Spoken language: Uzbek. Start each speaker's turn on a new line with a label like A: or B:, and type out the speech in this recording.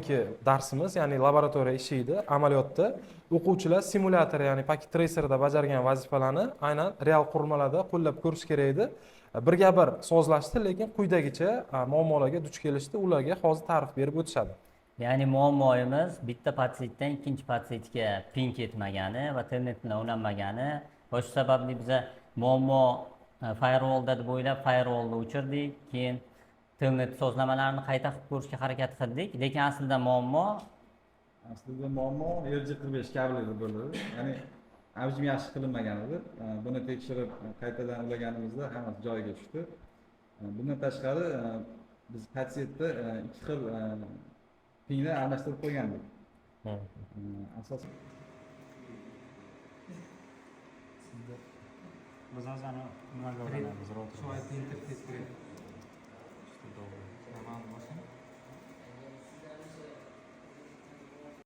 A: Bugungi darsimiz, ya'ni laboratoriya ishi edi. Amaliyotda o'quvchilar simulyator, ya'ni Packet Tracerda bajargan vazifalarni aynan real qurilmalarda qo'llab ko'rish kerak edi. Birga bir sozlashdi, lekin quyidagicha muammolarga duch kelishdi. Ularga hozir ta'rif berib o'tishadi.
B: Ya'ni muammoimiz bitta подсеть dan ikkinchi подсеть ga ping ketmagani va telnet bilan ulanmagani va shu sababli biza muammo firewallda deb o'ylab, firewallni o'chirdik, keyin telnet sozlamalarini qayta qilib ko'rishga harakat qildik, lekin aslida muammo
C: Aslida muammo RJ45 kabelida bo'ldi. Ya'ni обжим yaxshi qilinmagan edi. Buni tekshirib, qaytadan ulaganimizda hammasi joyiga tushdi. Bundan tashqari, biz подсеть da ikki xil pingni almashtirib qo'ygandik. Asos
D: Biz hozir nimaga ulanamiz, router?
A: Shu IP interfeysga.